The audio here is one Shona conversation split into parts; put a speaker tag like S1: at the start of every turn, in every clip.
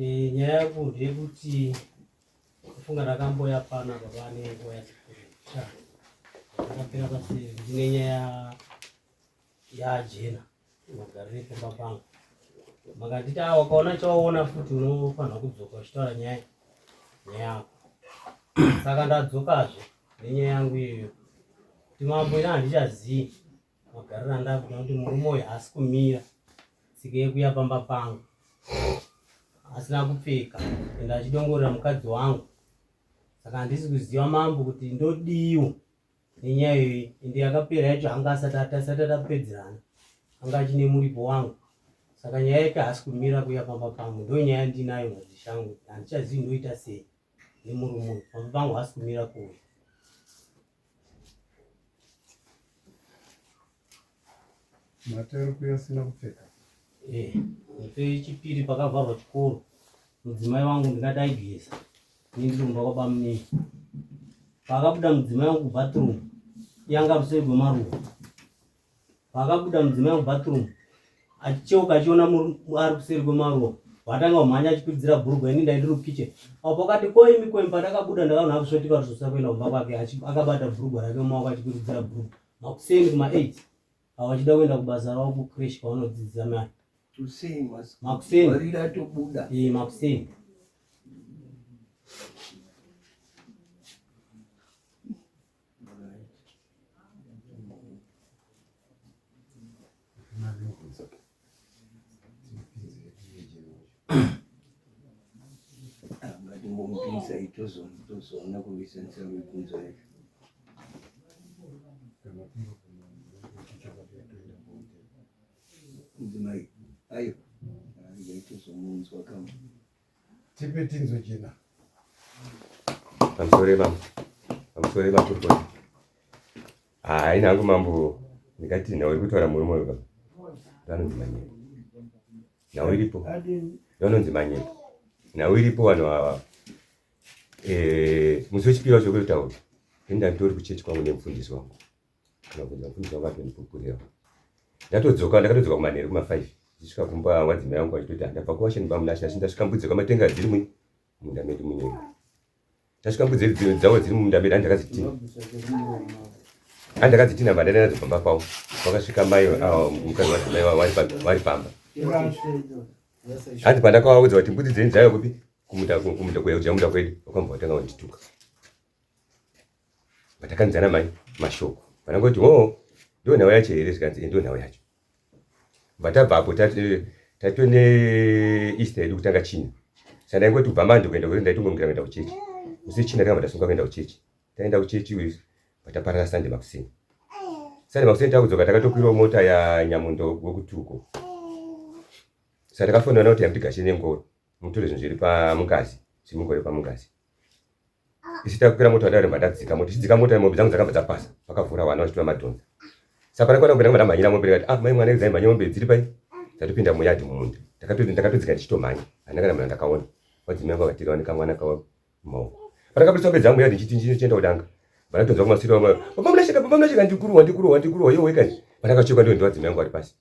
S1: Eh, nyaya yangu ndeyekuti kufunga ndakamboya pana baba nenguva yachikuru ndakapera pasi ndine nyaya yajena magariro epamba pangu makanditi a ah, wakaona chawaona futi unofanira kudzoka uchitaura nyaya nyaya yako saka ndadzokazve nenyaya yangu iyoyo kuti mambo ina handichazii magariro andakuita kuti murume uyu haasi kumira tsika yekuya pamba pangu asina kupfeka ende achidongorera mukadzi wangu saka handisi kuziva mambo kuti ndodiwo nenyaya iyoyi ende yakapera yacho anga asati atasati atapedzerana anga achine muripo wangu saka nyaya yake haasi kumira kuya pamba pangu ndo nyaya ndinayo madzishangu handichazivi ndoita sei nemurume uyu pamba pangu haasi kumira kuuya
S2: Matero kuya asina kupfeka.
S1: Eh, chipiri pakavharwa chikoro mudzimai wangu ndingati aigeza ini ndiri kumba kwabamunini. Pakabuda mudzimai wangu kubathroom yanga ruseri rwemaruva. Pakabuda mudzimai wangu kubathroom achicheuka achiona ari kuseri kwemaruva watanga kumhanya achikwidzira bhurugwa ini ndaindiri kukitchen apo pakati ko imi ko imi pandakabuda ndakaona akusvotika rusosa kuenda kumba kwake akabata bhurugwa rake mumaoko achikwidzira bhurugwa makuseni kuma 8 avo vachida kuenda kubasa ravo kucreche kwavanodzidzisa mai makuseni eh, makuseni
S3: Ngatimbomupinza tozoona kuvisanisa mibvunzo yacho. Mudzimai, ayo tozomunzwa kamwe.
S2: Tipe tinzwe jena.
S4: Pamusoro mambo. Pamusoro makurukota. Hayi nangu mambo ndikati nhau iri kutaura murume uyu baba. Vanonzi manyepo. Nhau iripo. Vanonzi manyepo. Nhau iripo vanhu ava. Eh, musi wechipiri wacho kutaura. Enda nditori kuchechi kwangu nemufundisi wangu. Kana kubvunza mufundisi wangu atondipupurira. Ndatodzoka ndakatodzoka kumanheru kuma 5. Ndichisvika kumba wadzimai wangu achitoti ndabva kuwasheni bamunashe asi ndasvika mbudzi kwamatenga dziri munda medu munenge. Ndasvika mbudzi dzavo dziri mumunda medu handakadzitina. Handakadzitina mbada nadzo pamba pavo. Vakasvika mai mukadzi wadzimai vari pamba. Hanzi pandakavaudza kuti mbudzi dzenyu dzaiva kupi kumunda kumunda kwedu munda kwedu vakambva vatanga vandituka. Vatakanzana mai mashoko. Vanangoti oh ndiyo nhau yacho here zvikanzi ndiyo nhau yacho. Vatabvapo tatone Easter yedu kutanga China. Saka ndaingoti kubva manje kuenda kuri ndaitongomukira kuenda kuchechi. Musi China takabva tasunga kuenda kuchechi. Taenda kuchechi uyu vataparara Sunday makuseni. Sunday makuseni takudzoka takatokwirawo mota ya Nyamundo wekutuko. Saka takafonera kuti yamutigashire nengoro mutore zvinhu zviri pamungazi zviri mungoro pamungazi. Isu takwira mota dare ndadzika mota tichidzika mota mombe dzangu dzakabva dzapasa pakavhura vana vachitora madhonza. Saka pana kwana kupinda ndamhanyira mombe ndikati ah mai mwana dzai mhanya mombe dziri pai dzatopinda muyadhi mumunda. Ndakatoti ndakatodzika ndichitomhanya handina kana munhu andakaona. Vadzimai vangu vakatira vane kamwana kavo mumaoko. Pandakabudisa mombe dzangu muyadhi ndichiti ndichienda kudanga. Vanatonzwa kumashure vamwe baba munashika baba munashika ndikuruwa ndikuruwa ndikuruwa yowe kani. Pandakachoka ndiyo ndiwadzimai vangu vari pasi.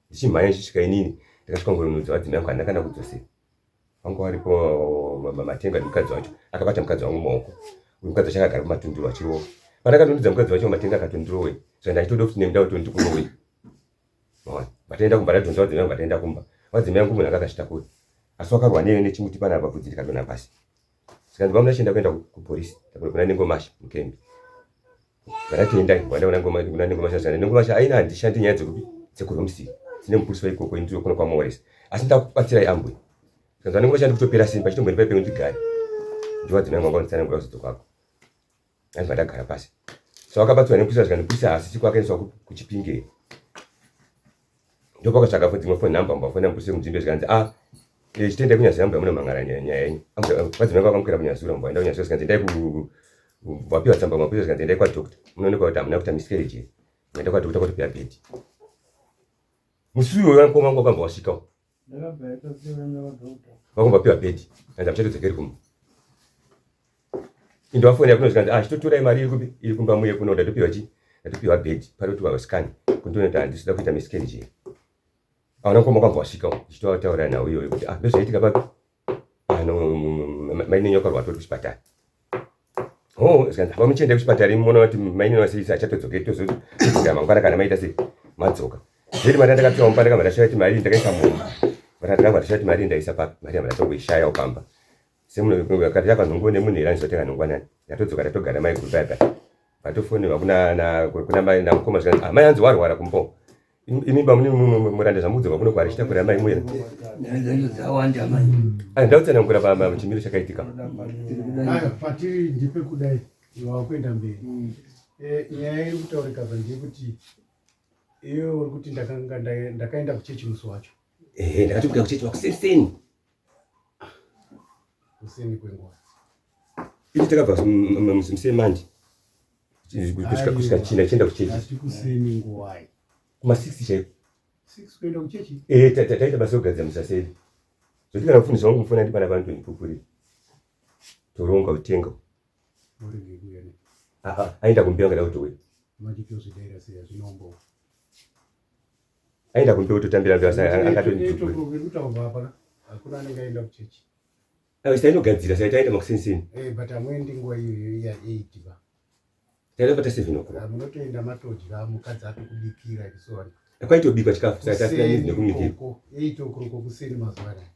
S4: Ndichimhanya ndichisvika inini ndakasvika ngononudza vadzimai vangu handina kana kudzosera. Vanga varipo matenga nemukadzi wacho akabata mukadzi wangu mumaoko. Uyu mukadzi wacho akagara kumatunduru achirova. Pandakatondudza mukadzi wacho matenga akatondirowe. Saka ndachitoda kuti nemi ndakuti ndikurowe. Maona. Vataenda kumba ndadhonza vadzimai vangu vataenda kumba. Vadzimai vangu munhu anga akazvitakura. Asi wakarwa neni nechimuti panapa bvudzi rikadonha pasi. Saka ndibva muna chienda kuenda kupolisi. Kuna Nengomasha mukembi. Ndakati endai wanda kuna ngoma kuna ngoma shazana nengoma sha aina handishandi nyaya dzekupi dzekuhomsi dzine mupurisa ikoko indiro kuno kwaMorris asi ndakubatsirai ambwe kanzwa nengoma sha ndikutopera simba chitombondipa pekuti ndigare ndiwadzimai wangu nditsanangura kuzodzoka kwako anzi ndagara pasi so akabatsirwa nemupurisa zvikanzi mupurisa haasisi kwakaendeswa kuchipinge ndopakatsvaga futi dzimwe phone number mbafona mupurisa wekudzimbe zvikanzi ah eh, chitendai kunyazura mbuya munomangara nyaya yenyu vadzimai vakamukira kunyazura mbuya enda kunyazura zvikanzi endai vapiwa tsamba mapurisa zvikanzi endai kwadoctor munoonekwa kuti hamuna kuita miscarriage here maenda kwadoctor kwatopiwa bhedhi musi uyoyo vamukoma vangu vakambva wasvikawo vakomba piwa bhedhi anzi hamuchatodzokeri kumba indovafonera kuno zvikanzi ah chitotorai mari iri kupi iri kumba muye kuno ndatopiwa chi ndatopiwa bhedhi panotiwa scan kundiona kuti handisida kuita miscarriage here Aona mukoma kwabva wasvika uchitotaura nhau iyoyo kuti ah ndozvaitika papi pano mainini wakarwa tori kuchipatara. Oh, zvikanzi apa muchienda kuchipatara imi moona kuti mainini waseisa achatodzoka tozodzokera mangwana kana maita sei madzoka. Zvedi mari yandakapiwa mupa ndakabva ndashaya kuti mari ndakaisa mumba. Mari ndakabva ndashaya kuti mari ndaisa papi mari yabva ndatongoishayawo pamba. Semunhu kati yakanhongo nemunhu here andizotenga nhongwanani. Ndatodzoka ndatogara mai guru paya paya. Vatofonerwa kuna na kuna mai namukoma zvikanzi ah mai hanzi warwara kumba. Imi bamuni muranda zvamudzoka kuno kwari chitakura mai muya.
S3: Dzawanda mai.
S4: Ah ndautsanangura pa chimiro chakaitika.
S2: Ayo patiri ndipe kudai wakuenda mberi. Eh, nyaya iri kutaurika apa ndeyekuti iwe uri kuti ndakanga ndakaenda kuchechi musi wacho.
S4: Eh, ndakatobuda kuchechi wakuseni.
S2: Kuseni kwenguva.
S4: Iti takabva musemandi. Kusvika china chienda kuchechi.
S2: Ati kuseni nguwai?
S4: Kuma 6 chaiko.
S2: 6 kuenda kuchechi?
S4: Eh, taita basa kugadzira musaseri. Zvoti kana mufundisi wangu mufona ndipana pano tonipupurira. Toronga kutenga.
S2: Orege kuya ne.
S4: Ah, aenda kumbeu angada kutouya.
S2: Manje tozvidaira sei hazvinombo.
S4: Aenda kumbeu totambira mbeu angatonipupurira.
S2: Iri kutaurwa hapana. Hakuna anenge aenda kuchechi.
S4: Ayo tainogadzira sai taenda makuseni.
S2: Eh, but amuendi nguva iyoyo ya 8 ba.
S4: Taenda pata 7 o'clock.
S2: Munotoenda matodya mukadzi atokubikira and so on.
S4: Kwaitobikwa chikafu sai tasina needs nekumikira.
S2: 8 o'clock kuseni mazuva anaya.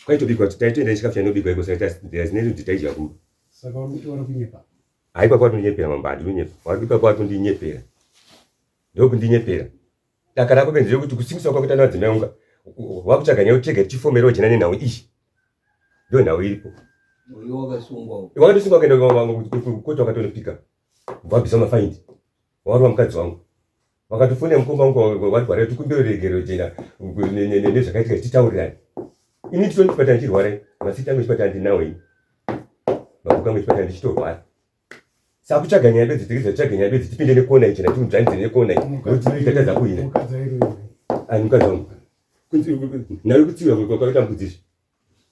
S4: Kwaitobikwa taitoenda chikafu chainobikwa iko sai tasina kuti taidya kumba.
S2: Saka uri kuti vari kunyepa?
S4: Haikwa kwatonyepera mambo handinonyepa. Wari kuipa kwatondiyepera. Ndokundinyepera. Daka rako benzi rekuti kusimbisa kwako kuita madzimai unga wakutsvaga nyaya yekuti tega tichifomerawo jena nenhau iyi. Ndo nhau iripo.
S3: Uyo wakasungwa.
S4: Wakatosungwa kuenda kukoti wakatonopika. Wabvisa mafaindi. Warova mukadzi wangu. Wakatofonera mukoma wangu wati gwara tikumbire regero jena nezvakaitika titaurirane. Ini nditori kuchipatara ndichirwara. Masita angu echipatara ndinawo ini. Mabhuku angu echipatara ndichitorwara. Saka kutsvaga nyaya bedzi tigeza kutsvaga nyaya bedzi tipinde nekona ichi natiudzanidze nekona iyi nekuti tatadza kuina. Ani mukadzi wangu. Nayo kutsiura kwakaita mbudzi izvi.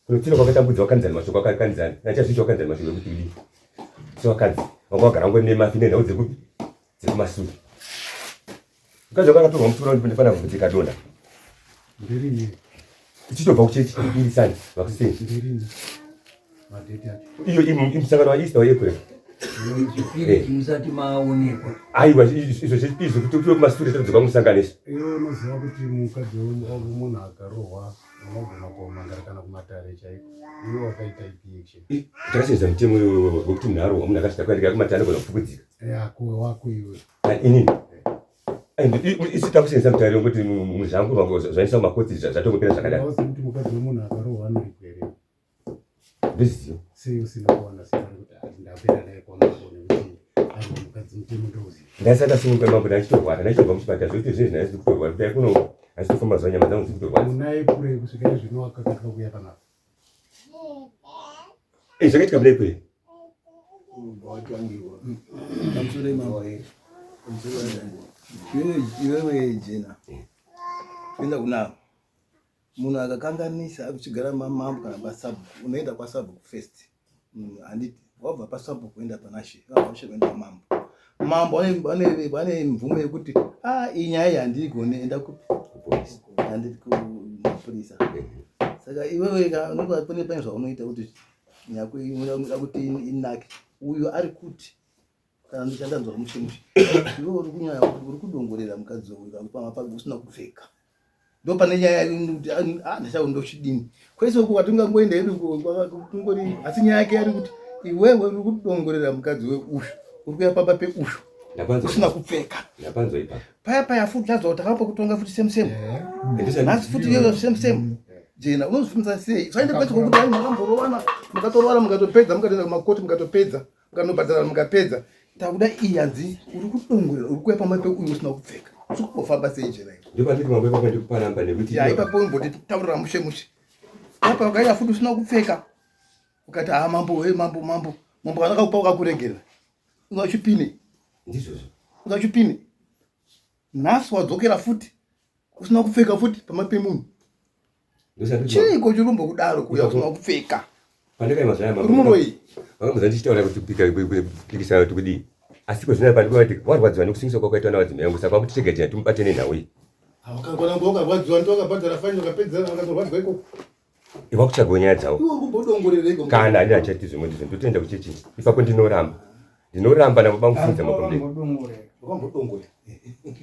S4: Kunotsiura kwakaita mbudzi wakanzana mashoko akakanzana. Nachazviita wakanzana mashoko ekuti udii. Sewakadzi wanga wagara ngoni nemafi nenhau dzekupi dzekumasure. Mukadzi wangu akatorwa mutura ndifana bvudzi ikadonha.
S2: Ndirini.
S4: Tichitobva kuchechi iri sani vakuseni.
S2: Ndirini. Madheti acho.
S4: Iyo imusangano waEaster waApril.
S3: Chipiri musati maonekwa.
S4: Aiwa izvo zvechipiri zvekuti tiwe kumasure todzoka kumusangano izvi.
S2: Iwe unoziva kuti mukadzi wemunhu akarohwa unogona kuomangara kana kumatare chaiko. Iwe wakaita ipi action?
S4: Takasenzesa mutemo wekuti munhu arohwa munhu akasvika kuandika kumatare anogona kufukudzika.
S2: Yako wako iwe.
S4: Inini. Isu takusenzesa mutare wekuti zvangu zvaisa mumakotsi zvatongopera zvakadaro.
S2: Unoziva kuti mukadzi wemunhu akarohwa anoripwa here?
S4: Ndozviziva.
S2: Sei usina kuwana simba rekuti ah, ndapera naye kwamambo nekuti aiwa mukadzi mutemo ndouziva.
S4: Ndaisati ndasununguka mambo ndachitorwara ndachitobva muchipatara zvekuti zvinhu zvinhu kutorwara kudai kuno handitofamba zuva nyama dzangu dziri kutorwadza.
S2: Unaye kure kusvika izvino wakakatwa kuuya panapa.
S4: Eh, zvakaitika muna April.
S3: Watangirwa. Pamusoro imambo. Pamusoro imambo. Iwewe Jena. Kuenda kuna munhu akakanganisa akuchigara mamambo kana pasabhuku unoenda kwasabhuku first handiti wabva pasabhuku kuenda panashe wabva pashe kuenda kwamambo mambo vane mvumo yekuti a ah, iyi nyaya iyi handiigone enda kupi handiti kumapurisa saka iwewe pane pane zvaunoita kuti nyaya kuti inake uyu ari kuti kana ndichandanzwa mushe mushe iwe uri kunyaya uri kudongorera mukadzi uyu pamapagi usina kupfeka ndo pane nyaya kuti ah, ndachavo ndochidini kwese uko kwatingangoenda hedu kungori asi nyaya yake yari kuti iwewe uri kudongorera mukadzi weushu uri kuya pamba peushu usina kupfeka paya paya futi tazwa kuti takapa kutonga futi same same nhasi futi iyoyo same same jena unozvifundisa sei usaende kwese kwokuti ai makamborovana mukatorovana mukatopedza mukatoenda kumakoti mukatopedza mukanobhadhara mukapedza takuda iyi hanzi uri kudongorera uri kuya pamwe peuyu usina kupfeka uri kumbofamba sei jena iyo
S4: ndopandiri mambo ipapo ndikuparamba nekuti
S3: ya ipapo umboti taurira mushe mushe apa ukaiya futi usina kupfeka ukati haa mambo we mambo mambo mambo kana kakupa ukakuregerera ungachipine
S4: ndizvozvo
S3: ungachipine nhasi wadzokera futi usina kupfeka futi pama pemunhu chiiko chirumbo kudaro kuya usina kupfeka
S4: uri vakamboza ndichitaura kuti kupikisa kuti kudii asi kozvina pandikuti warwadziwa nekusungiswa kwakaitwa navadzimai vangu saka vakuti chega jena timubate nenhau iyi.
S3: Wakangoramba wakarwadziwa ndo wakabhadhara faini wakapedza wakazorwadziwa ikoko.
S4: Iwa kutsvagawo nyaya dzavo.
S3: Iwe umbodongorera
S4: Kana ani achati zvimwe ndizvo ndotoenda kuchechi. Ipapo ndinoramba. Ndinoramba navo bamufunza makombe.
S3: Wakambodongorera.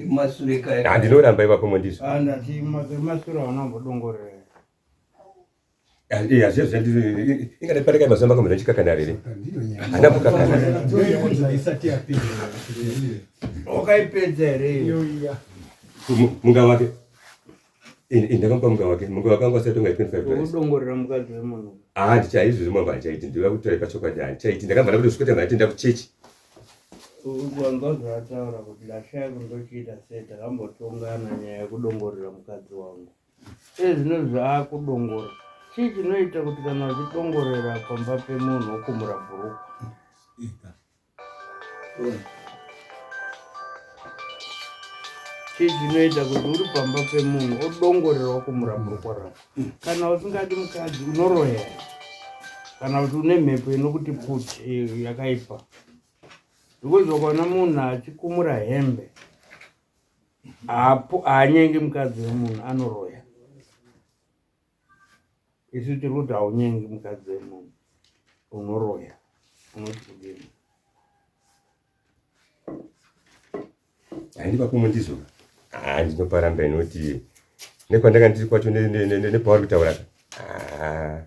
S5: Masure kaya.
S4: Ah ndinoramba ipapo mondizvo.
S6: Ah ndati masure wanambodongorera.
S4: Eh azviya zvandiri ingada pareka mazuva makambo ndachikakana rere. Hana kukakana.
S2: Isati yapera.
S6: Wakaipedza here
S2: iyo? Iya.
S4: Munga wake. Ndakamupa munga wake. Munga wake anga asati unga 25 dollars.
S6: Udongorera mukadzi wemunhu.
S4: Ah ndicha izvo zvimwe handichaiti. Ndinoda kutaura pachokwadi handichaiti. Ndakabva ndakuti svika ndati kuchechi.
S6: Wanzwa zvaataura kuti ndashaya kundochiita sei takambotongana nyaya yekudongorera mukadzi wangu. Iye zvino zvaakudongora. Chii chinoita kuti kana uchidongorera pamba pemunhu wokumura bhurukwa? Chii chinoita kuti uri pamba pemunhu odongorera wokumura bhurukwa rako? Kana usingadi mukadzi unoroya here? Kana kuti une mhepo inokuti puti eh, yakaipa? Because ukaona munhu achikumura hembe Apo haanyengi mukadzi wemunhu anoroya. Isu tiri kuti haunyengi mukadzi wemunhu unoroya. Unoti kudini?
S4: Haindi pakumwe ndizvo. Ah, ndinoparamba inoti nekwandanga ndiri kwacho nepauri kutaura ka. Ah,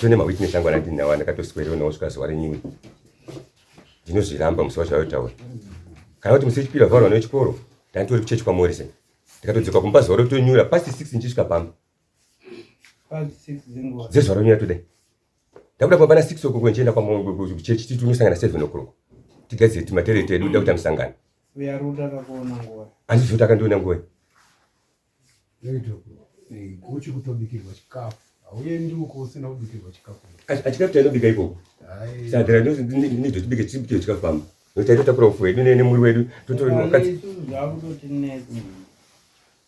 S4: tone mawitness angu andinawo andakatoswerawo nawo svika zuva renyuwe. Ndinozviramba musi wacho ayotaura. Kana kuti musi wechipiri vavharwa nechikoro, ndanditori kuchechi kwaMorrison. Ndikatodzoka kumba zuva rotonyura past 6 ndichisvika pamba.
S6: Past 6 dzenguva.
S4: Dzezuva ronyura today. Ndabuda pamba na 6 o'clock ndichienda kuchechi titi unosangana 7 o'clock. Tigadzire timatere tedu da kuita musangano.
S6: Uya Ruta akakuona nguva.
S4: Handizivi kuti akandiona nguva.
S2: Kuchi kutobikirwa chikafu. Hauendi uko usina kubikirwa chikafu.
S4: Achikafu chainobika ikoko. Sadhira ndinozotibike chibikirwe chikafu pamba. Nokuti taitotakura upfu hwedu nemuri wedu totoakadzi.
S6: Isusu zvakutotinetsa.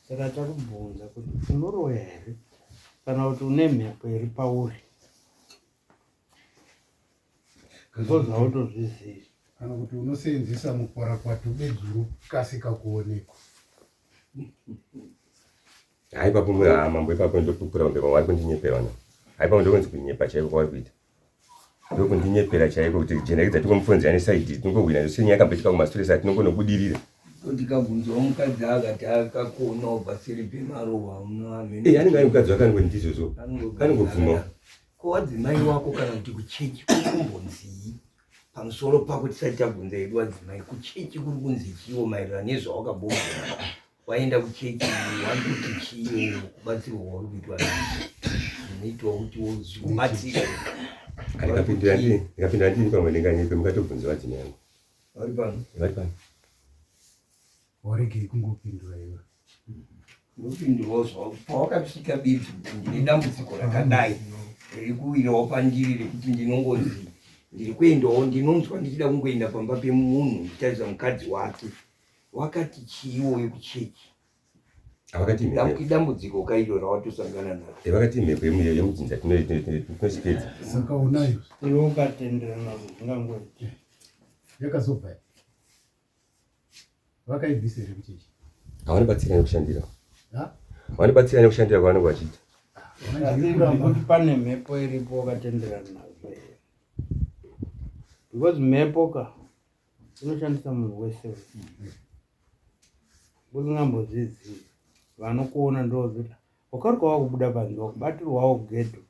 S6: Saka takubvunza kuti unoroya here kana kuti une mhepo iri pauri. Ndozvautozviziva.
S2: Kana kuti unoseenzesa mukwarakwato bedzi uri kukasika kuonekwa.
S4: Hai ipapo mambo ipapo ndopupura kunge vari kundinyepera vana. Hai ipapo ndokunzi kunyepa chaiko kwavari kuita. Ndokundinyepera chaiko kuti jenekedza tingomufonzera nesaidi tingohwina zvose nyaya yakamboitika kumasure saa tinongonobudirira.
S5: Ndikabvunzwa mukadzi akati akakonawo paseri pemaruva
S4: Eh, anenge ari mukadzi wake anongoti ndizvozvo. Anongobvumawo.
S5: Ko wadzimai wako kana kuti kuchechi kuri kumbonzii pamusoro pako tisati tabvunza hedu wadzimai kuchechi kuri kunzi chiwo maererano nezvawakabvunza waenda kuchechi wari kuti chiwo kubatsirwa kwauri kuitwa zvinoitwa kuti zvikubatsire
S4: Ndikapindura ndini, ndikapindura ndini pamwe ndinganyepe mukatobvunza vadzimai angu.
S5: vari pano
S4: Vari pano.
S2: Waregei kungopindura iwe.
S5: Ndopindurawo zvavo pawakasvika bedzi kuti ndine dambudziko rakadai riri kuwirawo pandiri rekuti ndinongonzi ndiri kuendawo ndinonzwa ndichida kungoenda pamba pemunhu ndichitarisa mukadzi wake wakati chiiwo yekuchechi
S4: Vakati mhepo.
S5: Idambudziko kairo rawatosangana naro.
S4: Eh, vakati mhepo yemudzinza tinochipedza.
S2: Saka unayo.
S6: Iwe ukatenderana nazvo zvingangoita.
S2: Yakazobva. Vakaibvisa here kuchechi?
S4: Havanobatsira nekushandira. Vanobatsira nekushandira kwavanenge vachiita.
S6: Kuti pane mhepo iripo wakatenderana nazvo here? Because mhepo ka inoshandisa munhu wese wese. Usingambozvizivi. Vanokuona ndozvita. Wakaruka wakubuda panze wakubatirwawo gedho.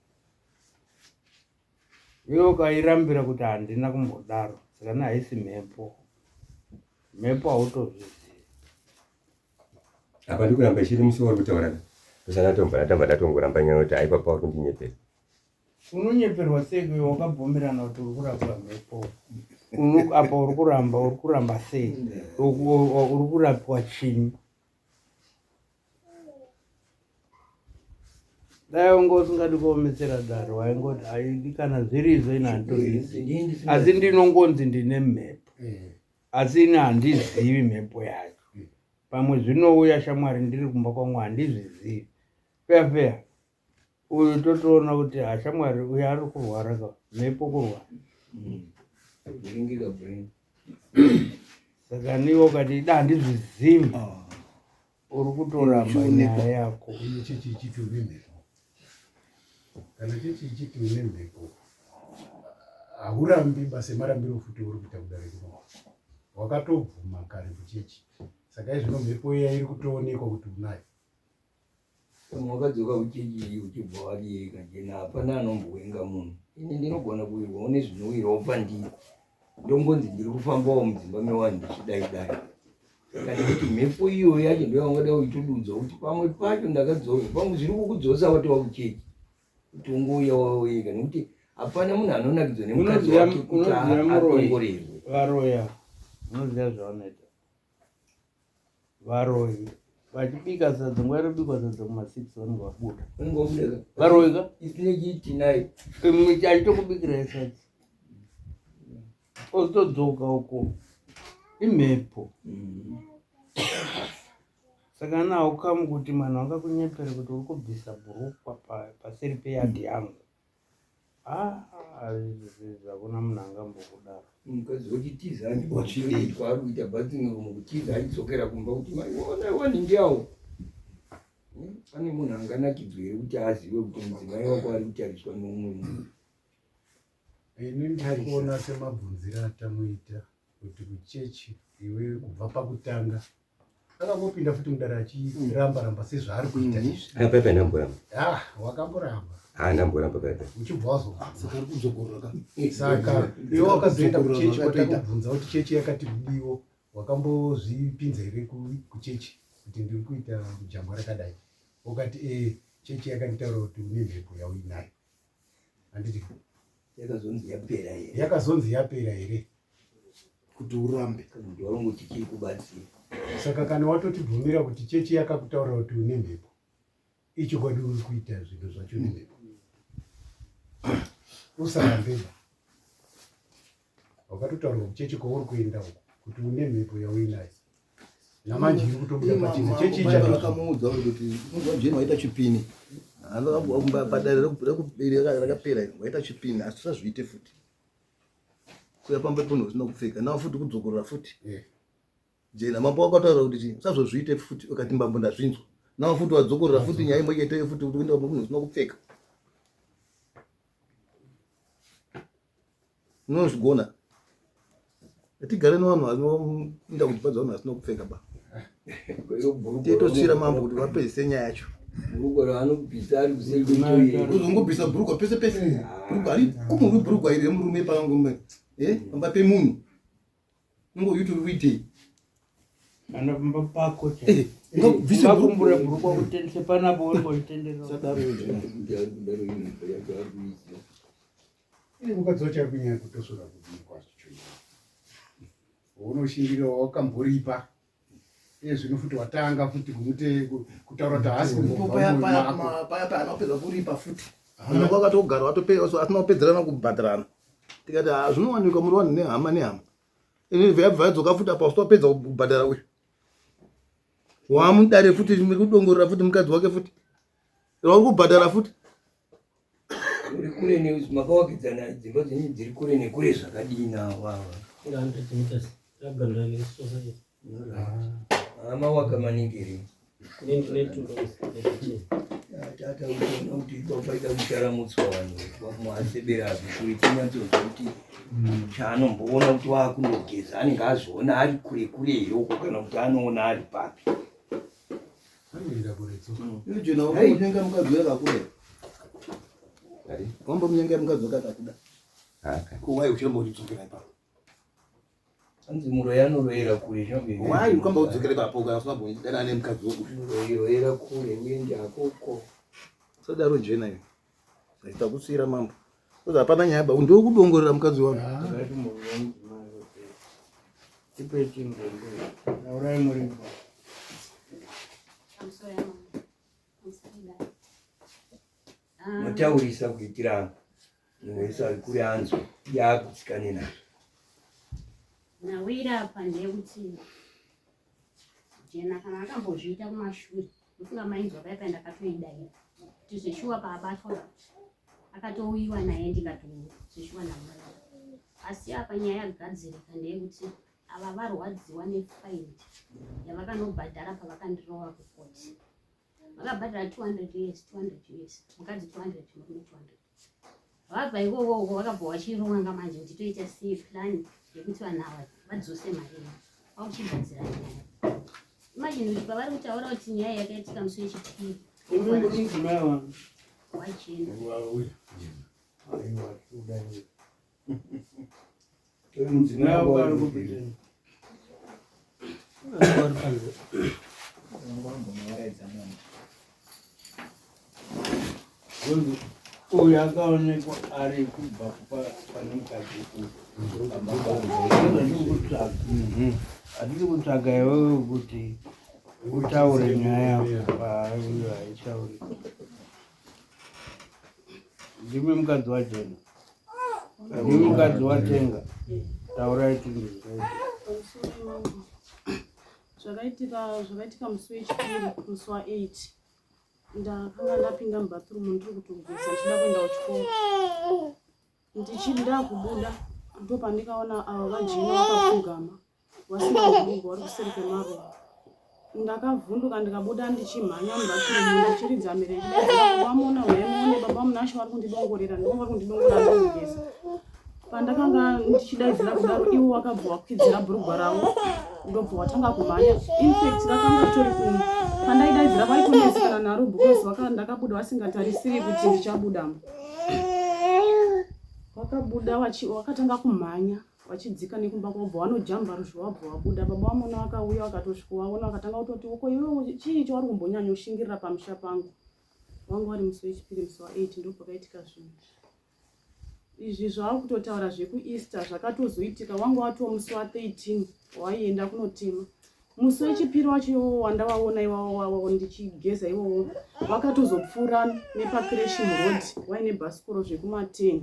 S6: Iwe ukairambira kuti handina kumbodaro saka ne haisi mhepo. Mhepo hautozvizivi.
S4: Apa ndikuramba ichiri musi wauri kutaura. Ndosana tombva ndatamba ndatongoramba nyaya kuti haipa pauri kundinyepera.
S6: Unonyeperwa sei iwe wakabvumirana kuti uri kurapwa mhepo? Apa uri kuramba, uri kuramba sei? Uri kurapwa chinyi? Dai wanga usingadi kuomesera dare waingoti haidi kana zviri izvo ini handitozivi asi ndinongonzi ndine mhepo eh. asi ini handizivi mhepo yacho mm. pamwe zvinouya shamwari ndiri kumba kwangu handizvizivi feya feya uyu totoona kuti hashamwari uyu ari kurwara ka mhepo kurwara mm. saka niwe ukati ida handizvizivi ah. Uri kutoramba nyaya yako.
S2: Iye chechi ichiti une mhepo. Kana chechi ichiti une mhepo, haurambi basa semarambiro futi uri kuita kudare kuno. Wakatobvuma kare kuchechi. Saka izvino mhepo iya iri kutoonekwa kuti unayo.
S5: Pamwe wakadzoka kuchechi iyi uchibva wariyeka jena hapana anombowenga munhu. Ini ndinogona kuwirwawo nezvinowirawo pandiri. Ndongonzi ndiri kufambawo mudzimba mevanhu ndichidai dai. Saka ndikuti mhepo iyoyo yacho ndoyaungada uchitodudza kuti pamwe pacho ndakadzorwa pamwe zviri kukudzosa watova kuchechi kuti ungouya wawega nekuti hapana munhu anonakidzwa nemukadzi wake kuti adongorerwe.
S6: Varoya unoziva zvavanoita varoyi vachibika sadza nguva inobikwa sadza kuma6 vanenge vabuda varoyi ka achitokubikirai sadza ozotodzoka uko imhepo mm. Saka ana haukamu kuti manhu angakunyepere kuti uri kubvisa bhurukwa paseri peyadhi yangu. Ah, hakuna munhu angambokudaro.
S5: Mukadzi wachitiza achidei kwaari kuita bathing room kutiza achidzokera kumba kuti maiona wani ndiyawo. Hmm, pane munhu anganakidzwe here kuti azive kuti mudzimai wako ari kutariswa neumwe munhu?
S2: Ini ndikuona semabvunziro atamuita kuti kuchechi iwe kubva pakutanga akangopinda futi mudare achiramba ramba sezvaari kuita mhm. izvi.
S4: Ah, pepe ndamboramba.
S2: Ah, wakamboramba.
S4: Ah, ndamboramba pepe.
S2: Uchibva wazobva. Saka ari kudzokorora ka. Saka iwe wakazoenda kuchechi kwatakubvunza kuti chechi yakati kudiwo wakambozvipinza here kuchechi kuti ndiri kuita mujambwa rakadai ukati eh chechi yakanditaura kuti une mhepo yauinayo handiti
S5: yakazonzi yapera here
S2: yakazonzi yapera here
S3: kuti urambe
S5: kana kuti warongoti chiri kubatsira
S2: saka kana watotibvumira kuti chechi yakakutaura kuti une mhepo ichokwadi uri kuita zvinhu zvacho nemhepo usarambeba wakatotaurwa kuchechi kwauri kuenda uko kuti une mhepo yauinayo namanje iri kutobuda pachena chechi
S3: ichakamuudza kuti unzwa jeni waita chipini padare rakapera waita chipini asi usazviite futi kuya pamba pemunhu usina kupfeka nawo futi kudzokorora futi eh. jena mambo wakataura kuti chii usazozviite futi ukati mbambo ndazvinzwa nawo futi wadzokorora futi nyaya imwe cheteyo futi kuti kuenda pamba pemunhu usina kupfeka unozvigona tigare nevanhu vanoenda kudzimba dzavanhu vasina kupfeka ba titotsvira mambo kuti vapedzise nyaya yacho
S5: bhurugwa raanobvisa ari
S3: kuseriuzongobvisa bhurugwa pese pese bhurugwa ari kumurwi bhurugwa iri remurume pangume eh, pamba pemunhu ungoyuti uri kuitei
S6: kana pamba pako chaungakumbura bhurukwa kutendese panapo ungoitenderera
S3: sadaro
S2: Ini mukadzi wacho ari kunyanya kutosvora kudii kwacho unoshingirira wakamboripa iye zvino futi watanga futi kumute kutaura kuti haasi
S3: kumbobva paya paya anopedza kuripa futi unenge wakatogara watopedza asina kupedzerana kubhadharana tikati ah, zvinowanikwa muri vanhu nehama nehama ini vayabva yadzoka futi apa usitopedza kubhadhara uyu wamudare futi kudongorera futi mukadzi wake futi wauri kubhadhara futi
S5: uri kure ne makawakidzana dzimba dzenyu dziri kure nekure zvakadii nawo ava
S1: 100 meters tagandana nesociety
S5: amawaka maningi here
S1: tata
S5: unoona kuti papaita kucharamutswa vanhu vamuasebera kure tinyatsonzwa kuti chaanomboona kuti waakundogeza anenge azoona ari kure kure here uko kana kuti anoona ari papi
S2: Anoenda kuretso.
S3: Iwe Jona wamunyenga mukadzi uya akakuda. Wambomunyenga mukadzi wake akakuda. Ko why uchiramba uchidzokera ipapo?
S5: Hanzi muroyi anoroyera kure
S3: zvangu. Why ukamba udzokera ipapo kana usina kudanana nemukadzi wako?
S5: Muroyi royera kure uende hakoko.
S3: Sadaro Jena iwe. Aita kusiyira mambo. Koza hapana nyaya ba ndokudongorera mukadzi wangu.
S6: Ipe chingombe. Taurai muripo.
S5: Mataurisa kuitira munhu wese ari kure anzwe yaakutsikane nazvo.
S7: Nawira apa ndeyekuti Jena kana akambozviita kumashure ndofunga mainzwa paya paya ndakatoidaira kuti zveshuwa paabatwa akatouyiwa naye ndikati zveshuwa ndamureva asi apa nyaya yagadzirika ndeyekuti Ava varwadziwa nefaindi yavakanobhadhara pavakandirova kukoti. Vakabhadhara 200 us 200 us mukadzi 200 murume 200. Vabva ikoko uko vakabva vachironga manje kuti toita sei plan yekuti vanhu ava vadzose mari iyi. Vakuchigadzira nyaya. Imagine kuti pavari kutaura kuti nyaya yakaitika musi wechipiri. Wachena.
S6: Mudzimai wako ari kupita. Uyu akaonekwa ari kubva pane mukadzi uyu. Kutsvaga. Hatisi kutsvaga iwewe kuti utaure nyaya yako. Uyu haitauri. Ndimi mukadzi wajena. Ndimi mukadzi watenga. Taurai tinzwe.
S8: Zvakaitika zvakaitika musi wechipiri musi wa 8 ndakanga ndapinda mubathroom ndiri kutogeza ndichida kuenda kuchikoro ndichida kubuda ndopandikaona ava vajena vakapfugama vasina bhurugwa vari kuseri kwemaruva ndakavhunduka ndikabuda ndichimhanya mubathroom ndichiridza mhere vamona huyai muone baba munashe vari kundidongorera ndivo vari kundidongorera ndokugeza pandakanga ndichidaidzira kudaro ivo vakabva wakwidzira bhurugwa ravo ndobva watanga kumhanya infact rakanga ritori kumu pandaidaidzira vaitonetsekana naro because ndakabuda vasingatarisiri kuti ndichabudamo vakabuda vakatanga kumhanya vachidzika nekumba kwavo bva vanojamba ruzhowa wabva wabuda baba vamona vakauya vakatosvika vaona vakatanga kutoti uko iwe chii chauri kumbonyanyoshingirira pamusha pangu vanga vari musi wechipiri musi wa8 ndopakaitika zvinhu izvi zvava kutotaura zvekueaster zvakatozoitika wanga watoo musi wa13 waienda kunotema musi wechipiri wacho iwowo wandavaona iwawo ndichigeza iwowo vakatozopfuura nepacrashim road waine bhasikoro zvekuma10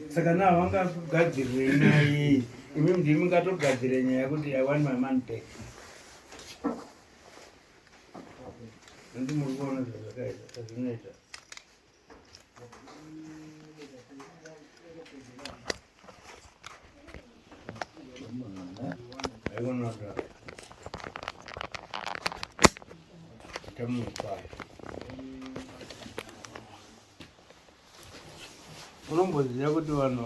S6: Saka na vangakugadzirire nyaya iyi imi ndimi mungatogadzire nyaya yekuti i want my money back nekuti muri kuona zvazvakaita zvazvinoita haikona kudaro Unomboziva kuti vanhu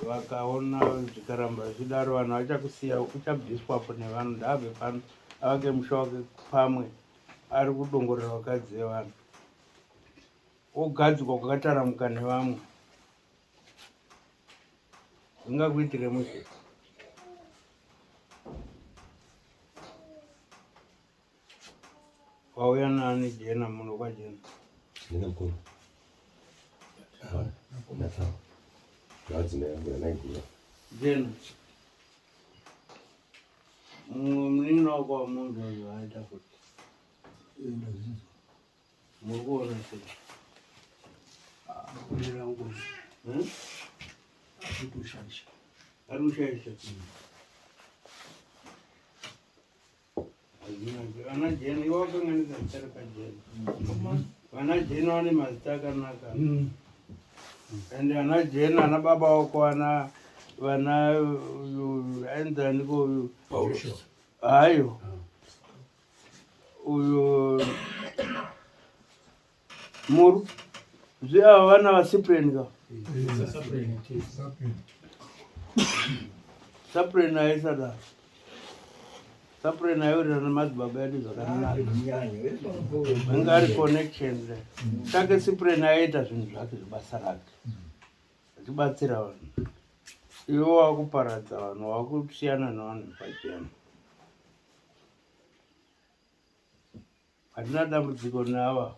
S6: vakaona zvikaramba zvichidaro vanhu vachakusiya uchabviswapo nevanhu ndaabve pano avake musha wake pamwe ari kudongorera vakadzi vevanhu ogadzikwa kwakataramuka nevamwe zvingakuitire mushe Wauya nani Jena muno kwaJena?
S4: Jena mukuru. Madzimai angu namaiguru.
S6: Jena. Mumwe munin'ina wako wamunzwa zvaaita kuti. Muri kuona sei? Hmm? Ari kushaisha. Vana Jeni iwe wakanganisa zita rekajeni. Vana Jeni vane mazita akanaka. And ana Jeni ana baba wako ana vana uyu ainzaniko uyu hayo uyu Muru zve ava vana vaSipren ka Sapren aisadaro Sapren aiwirirana nemadzibaba edu zvakanaka anga ari connection take Sipren aiita zvinhu zvake zvebasa rake achibatsira vanhu iwe wakuparadza vanhu wakusiyana nevanhu pachena Hatina dambudziko neava.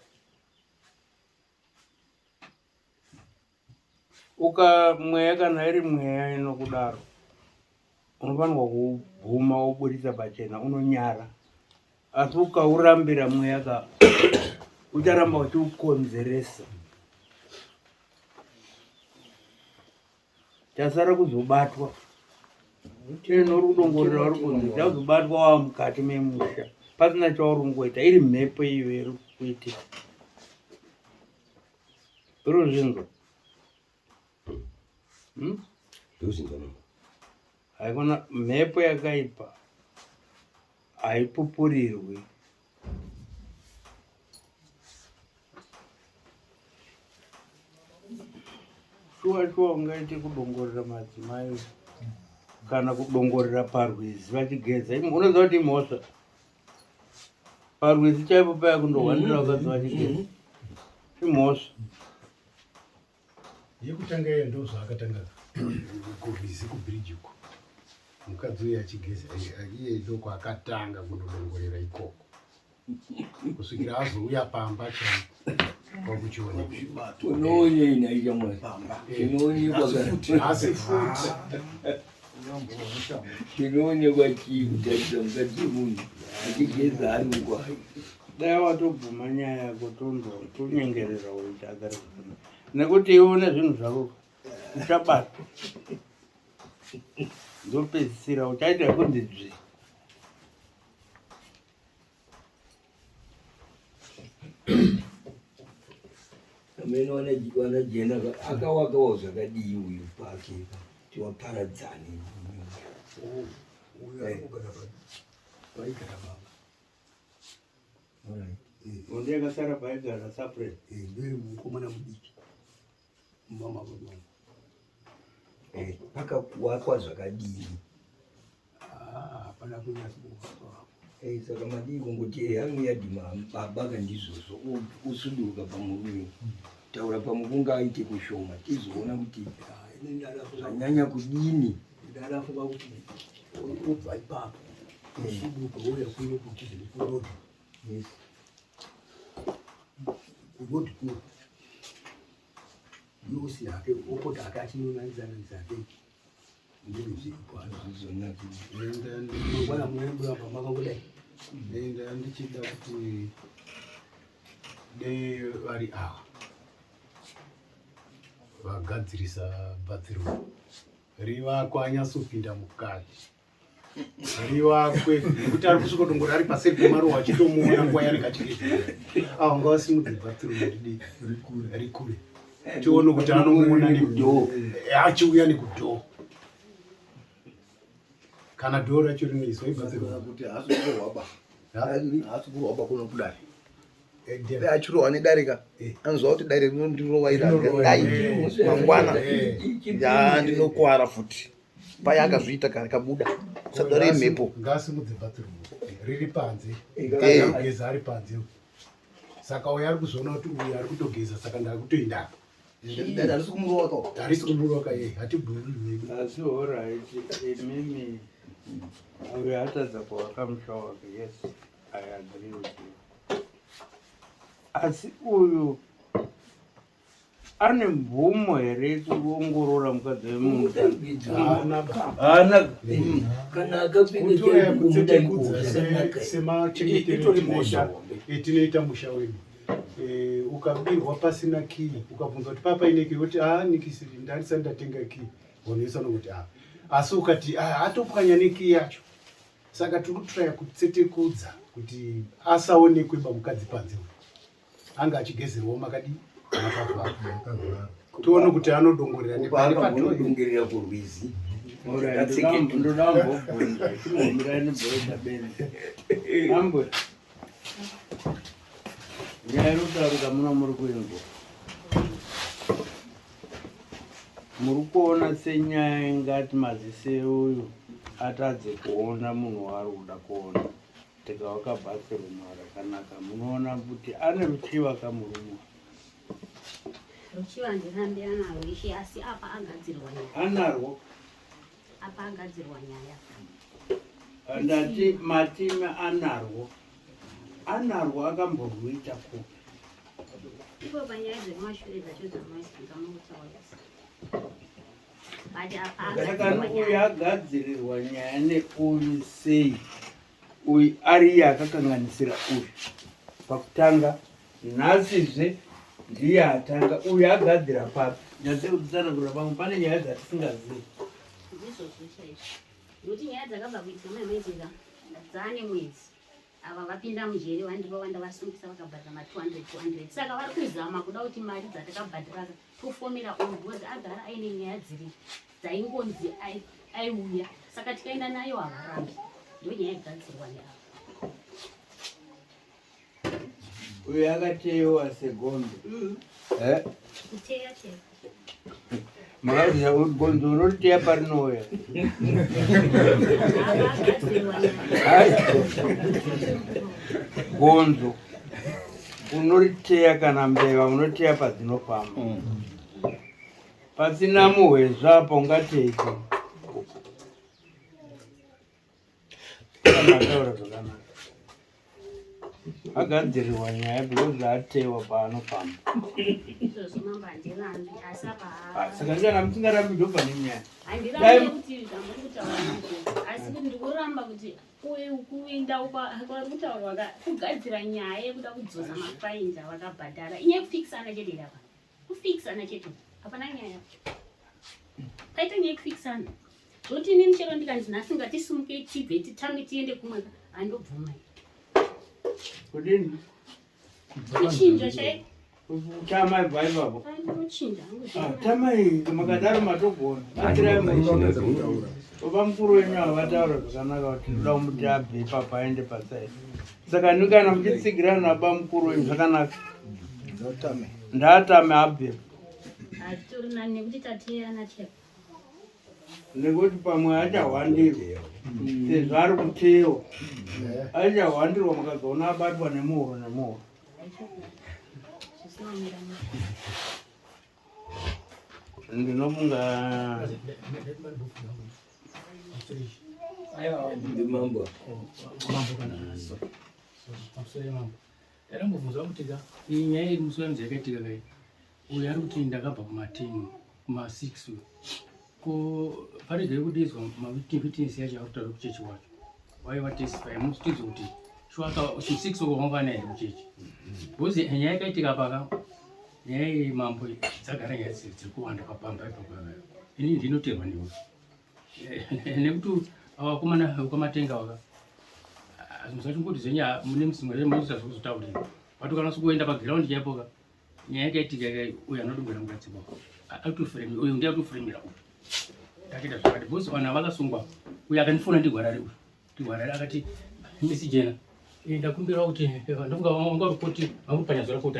S6: Uka mweya kana iri mweya inokudaro unofanirwa kubvuma woburitsa pachena unonyara asi ukaurambira mweya ka ucharamba uchiukonzeresa Chasara kuzobatwa cheno uri kudongorera uri kunze chazobatwa wava mukati memusha pasina chauri kungoita iri mhepo iyo iri kuitika uri kuzvinzwa. Hmm?
S4: Ndozvinzwa mambo.
S6: Haikona mhepo yakaipa haipupurirwi. Shuwa shuwa ungaite kudongorera madzimai kana kudongorera parwizi vachigeza. Unoziva kuti imhosva. Parwizi chaipo paya kundohwandira vakadzi vachigeza. Imhosva.
S2: Yekutanga iya ndozvaakatanga kurwizi kubridge uko. Mukadzi uye achigeza iye ndokwaakatanga kundodongorera ikoko. Kusvikira azouya pamba chaipo kwakuchiona.
S5: Unoonei nhai shamwari? Chinoonekwa kana
S2: Asi futi.
S5: Chinoonekwa chii kutarisa mukadzi wemunhu achigeza ari uko hai.
S6: Dai watobvuma nyaya yako tonzwa tonyengerera uyu agare zvakanaka. Nekuti iwe une zvinhu zvako uchabatwa. Ndopedzisira uchaita kunzi dzvi.
S5: Amene wana jena akawakawo zvakadii uyu pake kuti waparadzane.
S9: Uyu ari kugara paigara baba.
S6: Hondo yakasara paigara separate.
S9: Ndiye mukomana mudiki. Mama baba.
S5: Pakawakwa zvakadii?
S9: Hapana kunyatso kuwakwa.
S5: Saka madii kungoti eya muyadhi baba kandizvozvo usuduruka pamurume. Taura pamwe kungaite kushoma tizoona kuti zvanyanya kudini.
S9: Ndarafunga kuti ubva ipapo usuduruka wouya kuno kuti kurodhi.
S5: Yes.
S9: Kurodhi kuno. Yose hake opota hake achinonangidzanangidza hake.
S2: Nenda ndichida kuti dei vari ava vagadzirisa bathroom rivakwa anyatsopinda mukati rivakwe nekuti ari kusvika dongoro ari paseri pemaruwa achitomuona nguva yanenge achigeza. Ava ngavasimudze bathroom ridi rikure tione kuti anomuona nekudhoo achiuya nekudhoo kana dhoo racho rinoiswa ibathroom
S3: kuti haasi kurohwa ba. Haasi kurohwa ba kuno kudare. Dai achirohwa nedare ka anoziva kuti dare rinondirohwa iri dai mangwana ya ndinokwara futi. Paya akazviita kare kabuda sadare imhepo.
S2: Ngasimudze bathroom riri panze. Geza ari panze. Saka uyo ari kuzoona kuti uyu ari kutogeza saka ndakutoenda apa.
S3: Dare harisi kumurowa ka.
S2: Harisi kumurowa ka eh hatibhururi hedu.
S6: Asi alright imimi uyu atadza kuvaka musha wake yes I agree with you. Asi uyu ane mvumo here yekuongorora mukadzi wemunhu?
S2: Haana.
S5: Kana akapinda
S2: Kutora
S5: chaiko
S2: kutsetekudza
S5: kumuda zvakanaka.
S2: semachengetero etinoita musha wedu. Ukabirwa pasina key ukabvunza kuti papa ine key woti ah nikisi ndandisati ndatenga key vanhu vanongoti ah asi ukati ah atopwanya nekey yacho saka tiri kutraya kutsetekudza kuti asaonekwe bamukadzi panze uyu. Anga achigezerwawo makadii makavhara tione kuti anodongorera nepari padhoo.
S5: Anodongorera kurwizi.
S6: Ndoda kumbobvunza chimbomirai ndimboenda benzi. Mambwe. Nyaya iri kutaurika muno muri kuinzwa. Muri kuona senyaya ingati maziso euyu atadze kuona munhu waari kuda kuona. Tikavaka bathroom rakanaka munoona kuti ane ruchiva kamurume.
S7: Ruchiva ndirambe anarwo ishe asi apa agadzirwa nyaya.
S6: Anarwo.
S7: Apa agadzirwa nyaya.
S6: Ndati matime anarwo. Anarwo akamborwuita kupi?
S7: Ipo panyaya dzekumashure dzacho dzamutaura. But apa
S6: Saka
S7: agadzirwa
S6: uyu
S7: nyaya.
S6: agadzirirwa nyaya neuyu sei? Uyu ari iye akakanganisira uyu pakutanga, nhasizve ndiye atanga. Uyu agadzira papi? Nyatse kutsanangura pamwe pane nyaya dzatisingazivi.
S7: Ndizvozvo chaizvo. Nokuti nyaya dzakabva kuitika mai maitika dzaane mwedzi. Ava vapinda mujeri vandirova ndavasungisa vakabhadhara ma 200 200 saka vari kuzama kuda kuti mari dzatakabhadhara tofomera on because agara aine nyaya dziri dzaingonzi aiuya saka tikaenda nayo havarambi ndo nyaya yagadzirwa neava.
S6: Uyu akateyewa segombe. Eh?
S7: Kuteya chero.
S6: Makaziva kuti gonzo unoriteya parinouya. Gonzo unoriteya kana mbeva unoteya padzinofamba. Pasina muhwezva apa ungateyi. Mataura zvakanaka. Agadzirirwa nyaya because atewa paanofamba.
S7: Izvozvo mambo handirambi asi apa
S6: Ah, Saka ndikana musingarambi ndobva nenyaya.
S7: handirambi kuti zvamuri kutaura ndizvo asi kuti ndikuramba kuti kuenda kwari kutaurwa kugadzira nyaya yekuda kudzosa mafainzi avakabhadhara inyaya yekufikisana chete iri apa kufikisana chete hapana nyaya paita nyaya yekufikisana zvoti inini chero ndikanzi nhasi ngatisumuke tibve titame tiende kumwe handobvuma
S6: Kudini?
S7: Kuchinja chaiko.
S6: Tama ibva ipapo.
S7: Andinochinja hangu.
S6: Ah, tamai makadaro matogona. Batsirai murume. Baba mukuru wenyu ava vataura zvakanaka kuti ndoda kumuti abve ipapo aende pasaidi. Saka ni kana muchitsigirana nababa mukuru wenyu zvakanaka. Ndaatame abve.
S7: Hazvitori nani nekuti tateerana chero.
S6: Nekuti pamwe achahwandirwa sezvo ari kutewa. Achahwandirwa mukazoona abatwa nemuhuro nemuhuro. Ndinofunga
S5: Ndimambo.
S10: Mambo kana sorry. Pamusoro mambo. Ndakambobvunzwa kuti ka iyi nyaya iri musi wainzi yakaitika kai. Uyu ari kuti ndakabva kuma 10 kuma 6 uyu. Ko paregere kudeedzwa mawitness yacho ari kutaura kuchechi wacho. Waiva testify musitidzo kuti shuwa ka 6 uko wanga naye kuchechi. Because nyaya yakaitika paka nyaya iyi mambo dzagara nyaya dziri kuwanda papamba ipapo. Ini ndinoterwa newe. Nekuti vakomana vekwaMatenga vaka musachingoti zvenyu mune musinga munoita zvekuzotaurira. But ukanatsa kuenda paground chaipo ka nyaya yakaitika kai uyu anodongera mukadzi wako atoframe uyu ndiye atoframira uyu ndakaita zvakati because vanhu vakasungwa uyu akandifona ndigwarare uyu ndigwarare akati misi jena ndakumbira kuti ndofunga wanga uri koti wanga uri panyazora koti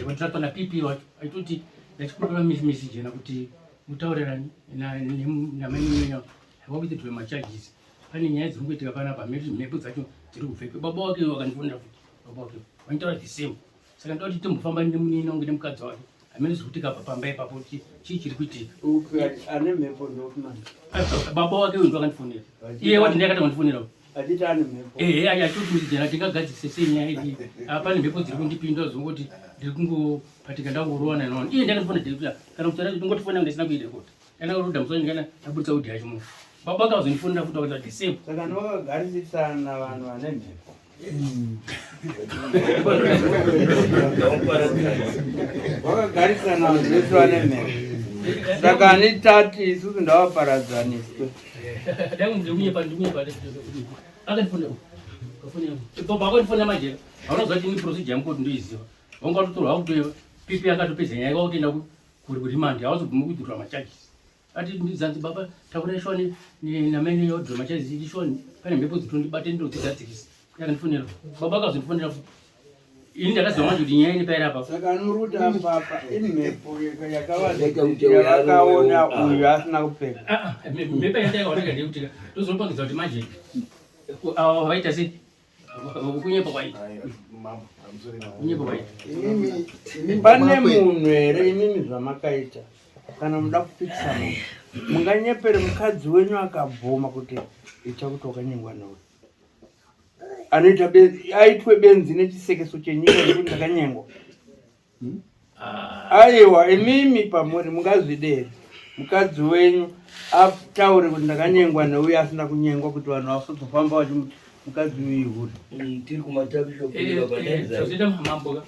S10: vatira pana pp wacho aitoti ndachikumbira misi jena kuti mutaurirani namainimenya wakuitirwe macharges pane nyaya dziri kuitika panapa mhepo dzacho dziri kubvepi baba wake wakandifonera futi baba wake vaitaura the same saka ndoda kuti timbofamba nemunini wangu nemukadzi wake hamene zviri kuitika apa pamba ipapo kuti chii chiri kuitika.
S6: Ane mhepo ndokumana.
S10: Baba wake uyu ndoakandifonera iye wati ndiye akatanga kundifonera
S6: achiti ane mhepo.
S10: Ehe ayi achiti kuti jena tingagadzise sei nyaya iyi apa pane mhepo dziri kundipinda zvongoti ndiri kungopatika ndangorowana nona iye ndiye akandifonera direkta kana kuti ndingotifonera ndisina kuirekota kana kuruda musoro ndikana ndabudisa kuti yacho munhu baba akazondifonera futi akati the same.
S6: Saka ndovakagarisisana vanhu vane mhepo. Vakagarisana vanhu vese vane mhepo. Saka ani tati isusu ndavaparadzaniswe.
S10: Akandifonera manje aunoziva kuti ini procedure yangu kuti ndoiziva wanga watotorwa wakutoeva pp akatopedza nyaya wakutoenda kurimandi hauzobvumi kuidhurwa macharges Ati ndizanzi baba takura shoni namene yodhoma chaizi shoni pane mhepo dzitondibate ndodzigadzirisa. Yakandifonera. Baba akazondifonera futi. Ini ndakaziva manje kuti nyaya ini paira apa.
S6: Saka anoruta apa imhepo yakavakaona uyu asina kupfeka.
S10: Ah, ah, mhepo yandakaona ndeyekuti tozopangidza kuti manje ava vaita sei kunyepa kwaita. Kunyepa kwaita.
S6: Pane munhu here imimi zvamakaita kana muda kupikisa munhu munganyepere mukadzi wenyu akabvuma kuti ita kuti wakanyengwa neuyu anoita aitwe benzi nechisekeso chenyika nekuti ndakanyengwa. Aiwa imimi pamuri mungazvide here mukadzi wenyu ataure kuti ndakanyengwa neuyu asina kunyengwa kuti vanhu vasazofamba vachimuti mukadzi uyu ihure.
S5: Tiri kumatakishopu
S10: Zvozoita mambo ka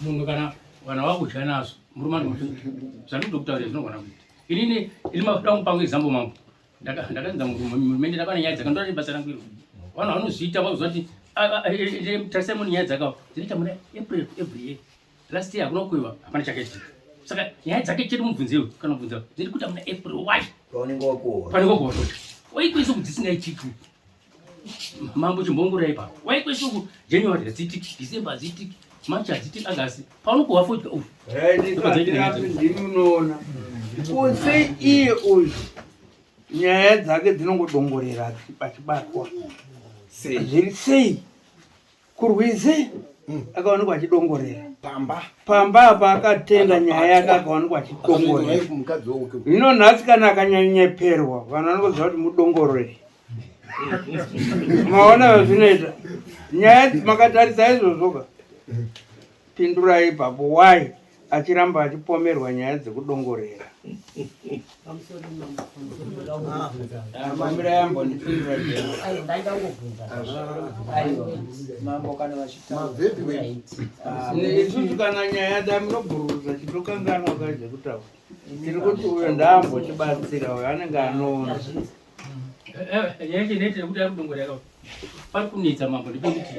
S10: munhu kana vanhu vakudya nazvo murume anomuti zvandikutokutaurira zvinogona kuita inini ini makuda kumupa example mambo ndakanza muhurumende ndakana nyaya dzakandora basa rangu iro vanhu vanozviita vakuziva kuti Tarisai mune nyaya dzakawa dzinoita muna April every year. Last year hakuna kuiwa, hapana chakaitika. Saka nyaya dzake chete mubvunzewo kana kubvunza dziri kuita muna April why?
S5: Paunenge wakohwa.
S10: Panenge wakohwa futi. Waikweso kudzisingaitiki. Mambo chimbongora ipapo. Waikweso ku January hadziitiki, December hadziitiki, March hadziitiki, August. Paunokohwa fodya ufu.
S6: Ndimi unoona. Kose iye uyu nyaya dzake dzinongodongorera achibatwa. Zviri sei? Kurwizi akawanikwa achidongorera
S3: pamba
S6: pamba apa akatenga nyaya yake akawanikwa achidongorera. Hino nhasi kana akanyanyeperwa vanhu vanokuziva kuti mudongoreri. Maona zvazvinoita nyaya makatarisa izvozvoka pindurai ipapo why achiramba achipomerwa nyaya dzekudongorera. Isusu kana nyaya damunobhururuza chitokanganwa ka zvekutaura tiri kuti uyo ndaambotibatsira uyo anenge anoona
S10: nyaya yacho inoita yekuti ari kudongorera pari kunetsa mambo ndepekuti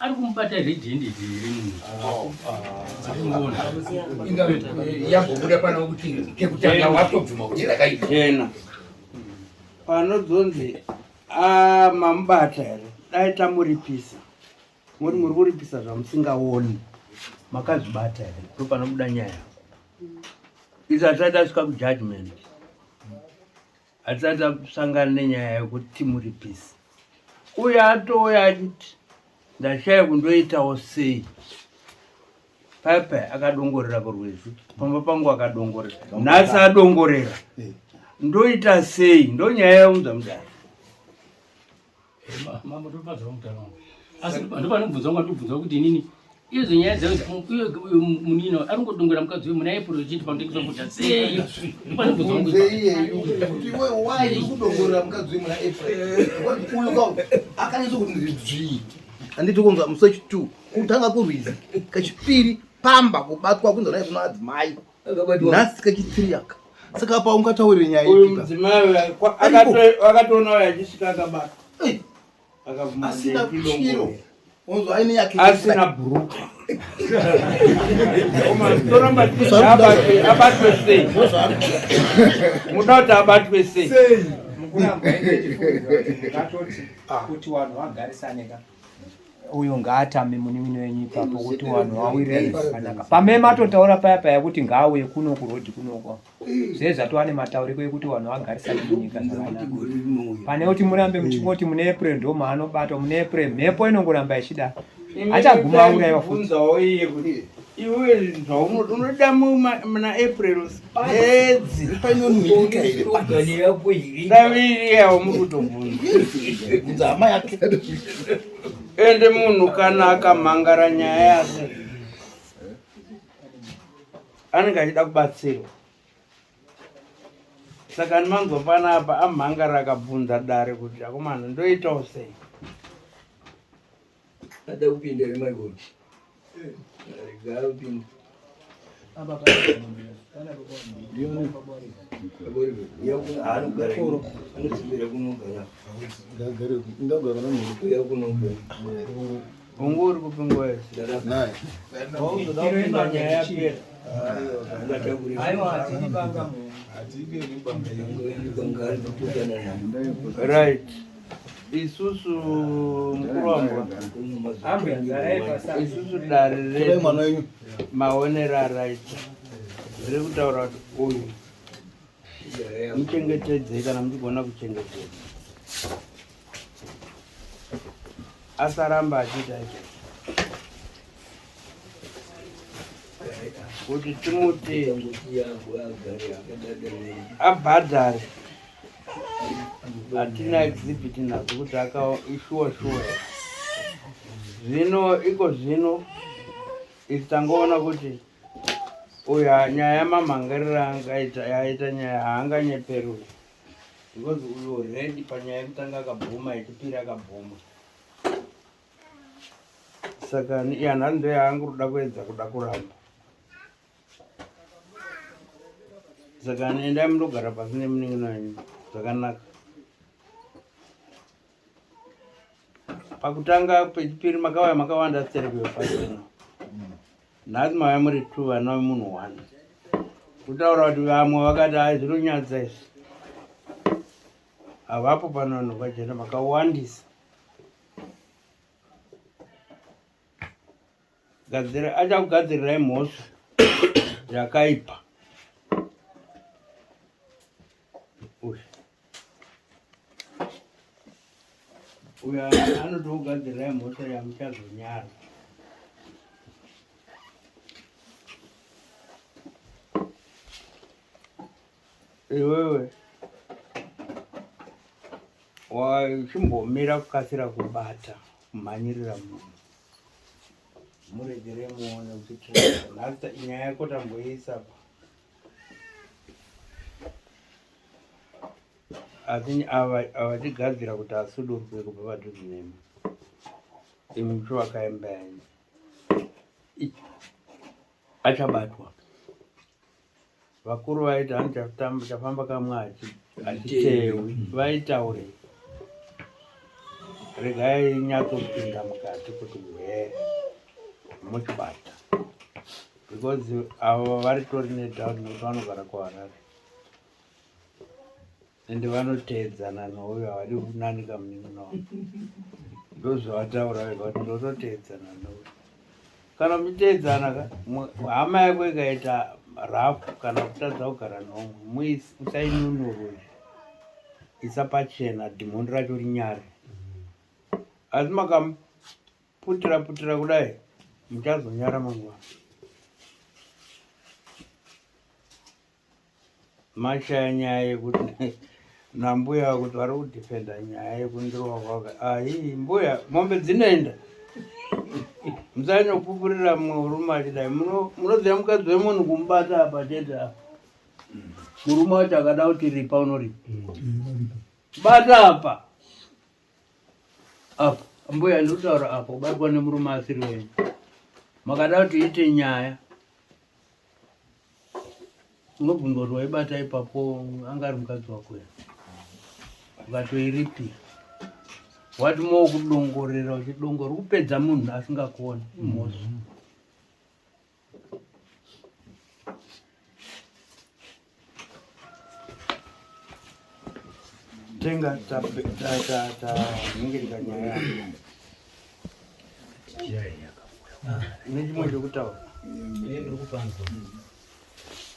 S10: ari kumubata red-handed here munhu
S5: Inga yambobuda pano kuti kekutanga watobvuma kuti ndakaita.
S6: Jena panodzonzi ah, mamubata here dai tamuripisa muri muri kuripisa zvamusingaoni makazvibata here ndo panobuda nyaya isu hatisati tasvika kujudgment hatisati tasangana nenyaya yekuti timuripise uyo atouya achiti ndashaya kundoitawo sei paipai akadongorera kurwizi pamba pangu akadongorera nhasi adongorera ndoita sei ndonyaya yaunza mudare
S10: Mambo ndopadzwa mutano wangu. Asi ndopanobvunza wangu andobvunza kuti inini idzo nyaya dzayo uyo munino ari kungodongora mukadzi uyu muna April uchiti panotengeswa kudya sei ndopanobvunza wangu
S3: Bvunze iyeyu kuti iwe why uri kudongorera mukadzi uyu muna April uyu ka akanyatso kuti ndiri dzvii handiti kunzwa musi wechi2 kutanga kurwizi kechipiri pamba kubatwa kunzi naye kuna adzimai nhasi kechithree aka saka apa ungataurire nyaya
S6: uyu
S3: ipi
S6: mudzimai uyu akatoona uyu achisvika akabatwa akabvuma
S3: asina
S6: ndechidongorera.
S3: chiro unzwa aine yake
S6: asina bhuruka toramba tichiti abatwe abatwe sei muda kuti abatwe sei
S11: Mukuramba ine chifungo kuti vanhu vagarisane ka uyo ngaatame munin'ina wenyu ipapo kuti vanhu vawirirane zvakanaka pame matotaura paya paya kuti ngaauye kuno kurodhi kunoko zve zvatova nematauriko ekuti vanhu vagarisane munyika zvakanaka pane kuti murambe muchingoti mune april ndo maanobatwa mune april mhepo inongoramba ichida achaguma auraiwa futi
S6: bvunzawo iye kuti iwe zvaunoda unoda muna april bedzi daviriyawo muri kutobvunza
S3: hama yake
S6: ende munhu kana akamhangara nyaya yake anenge achida kubatsirwa saka manzwa panapa amhangara akabvunza dare kuti akomana ndoitawo sei
S5: Ada kupinda here Michael? Rega upinde.
S6: Ungu uri kupi nguva yese? Wauzoda kupinda nyaya yapera. Right. Isusu mukuru wangu. Isusu dare redu maonero araita. Riri kutaura kuti uyu muchengetedzei kana muchigona kuchengetedza. Asaramba achiita izvozvo. Kuti timuti abhadhare hatina exhibit nazo kuti akaishuwa shuwa zvino iko zvino isu tangoona kuti uyu nyaya yamamhangarira angaita yaita nyaya haanganyeperwi because uyu already panyaya yekutanga akabvuma yechipiri akabvuma saka yanhasi ndoyaanguruda kuedza kuda kuramba saka endai mundogara pasi nemunin'ina wenyu zvakanaka. Pakutanga pechipiri makauya makawanda stereki yepachena. Nhasi mauya muri two vana vemunhu one. Kutaura kuti vamwe vakati hai zvinonyadza izvi. Havapo pano vanhu vachena makawandisa. Gadzira achakugadzirirai mhosva yakaipa. Uyu. Uyu anotokugadzirirai mhosva yamuchazonyara. Iwewe wachimbomira kukasira kubata kumhanyirira munhu muregere muone kuti nhasi nyaya yako tamboiisa pa asi avachigadzira kuti asudurwe kubva padhuze nemi imi muchivakaimba yenyu achabatwa Vakuru vaiti hanzi chafamba kamwe hachitewi, vaitaurei? Regai nyatsopinda mukati kuti hwee mochibata because avo varitori nedoubt nekuti vanogara kuHarare ende vanoteedzana nouyo havadi kunanika munin'ina wavo ndozvavataura vega kuti ndototeedzana nouyo kana muchiteedzana ka hama yako ikaita rafu kana kutadza kugara nomwe usainunurwe isa pachena dhimoni racho rinyare asi makamuputira putira kudai muchazonyara mangwana Mashaya nyaya yekuti nambuya kuti vari kudefenda nyaya yekundirwa kwake. Ayi mbuya mombe dzinoenda. Musanyopupurira mumwe murume achidai. Munoziva mukadzi wemunhu kumubata apa chete apa. Murume wacho akada kuti ripa unoripa. Bata apa. Apa mbuya ndikutaura apa kubatwa nemurume asiri wenyu. Makada kuti iite nyaya. Unobvunzwa kuti waibata ipapo anga ari mukadzi wako here ukatoiripira wati moo kudongorera uchidongora kupedza munhu asingakuoni imhosva Tenga taningirika nyaya nechimwe chekutaura
S1: Ini ndiri kupanzwa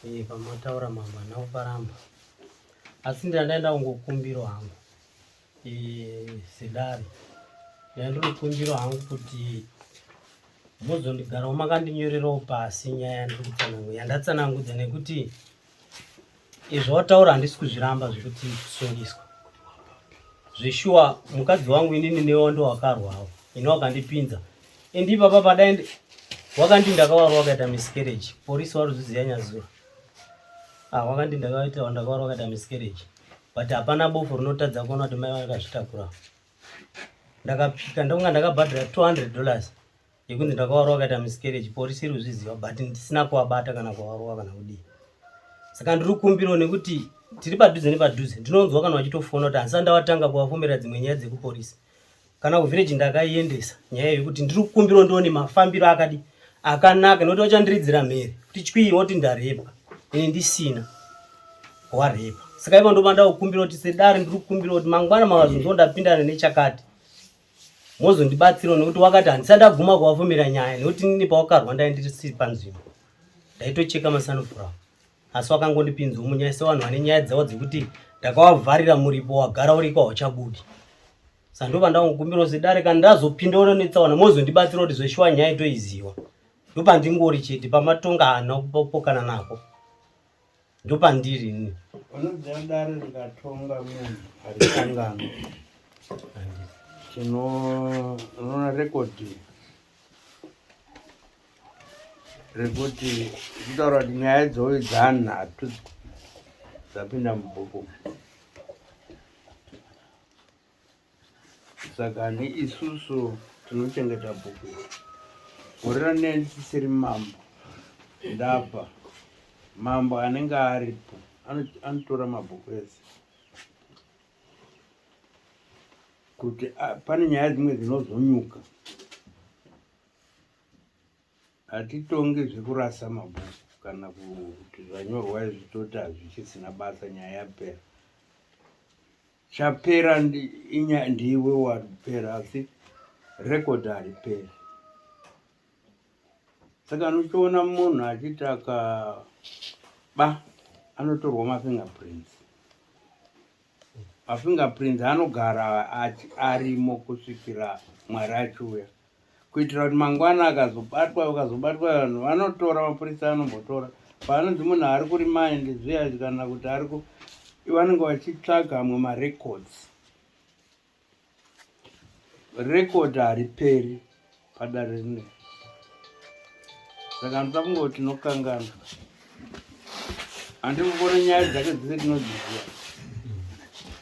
S1: eh, pamataura mambo handina kuparamba asi ndandaenda kungokumbiro hangu eh, sedare ndandinokumbiro hangu kuti mozondigarawo makandinyorerawo pasi nyaya yandiri kutsanangura yandatsanangudza nekuti izvo wataura handisi kuzviramba zvekuti kusungiswa zveshuwa mukadzi wangu inini newe ndo wakarwawo ini wakandipinza and ipapa padai wakandi ndakawarwa wakaita miscarriage porisi waruzviziva nyazura ah, wakandi ndakaita ndakawarwa wakaita miscarriage but hapana bofu rinotadza kuona kuti mai vakazvitakura ndakapika ndonga ndakabhadhara 200 dollars yekunzi ndakawarwa wakaita miscarriage porisi iri kuzviziva but ndisina kuwabata kana kuwarwa kana kudii saka ndiri kukumbirawo nekuti tiri padhuze nepadhuze ndinonzwa kana vachitofona kuti handisati ndawatanga kuwafomera dzimwe nyaya dzekuporisi kana kuvhireji ndakaiendesa nyaya yekuti ndiri kukumbirawo ndione mafambiro akadi akanaka nekuti vachandiridzira mhere kuti chwii woti ndarepwa ini ndisina warepa saka ivo ndoba ndakukumbira kuti sedare ndiri kukumbira kuti mangwana makazonzwa ndapindana nechakati mozondibatsirawo nekuti wakati handisati ndaguma kuvafumira nyaya nekuti nini pawakarwa ndai ndiri panzvimbo ndaitocheka masanofurawo asi wakangondipinzawo munyaya sevanhu vane nyaya dzavo dzekuti ndakawavharira muripo wagara uriko hauchabudi sa ndobva ndakukumbirawo sedare kana ndazopindawo netsaona mozondibatsira kuti zveshuwa nyaya itoiziwa ndopandingori chete pamatonga haana kupokana nako ndopandiri ini
S6: unoziva dare rikatonga munhu harikanganwi tinoona rekodhi rekuti kutaura kuti nyaya dzoyo dzanhatu dzapinda mubhuku Saka isusu tinochengeta bhuku iri. Gore randinenge ndisisiri mambo ndabva, mambo anenge aripo anotora mabhuku ese. Kuti pane nyaya dzimwe dzinozonyuka. Hatitongi zvekurasa mabhuku kana kuti zvanyorwa izvi toti hazvichisina basa nyaya yapera. Chapera ndiwe wapera asi record hariperi. Saka unochiona munhu achiti akaba anotorwa mafingerprints. Mafingerprints anogara arimo kusvikira Mwari achiuya kuitira kuti mangwana akazobatwa ukazobatwa vanhu vanotora mapurisa anombotora paanonzi munhu ari kurimaindi zviya kana kuti ari ku vanenge vachitsvaga amwe marecords. Record hariperi padare rine saka anoda kungoti tinokangana handiri kuona nyaya dzake dzese tinodziziva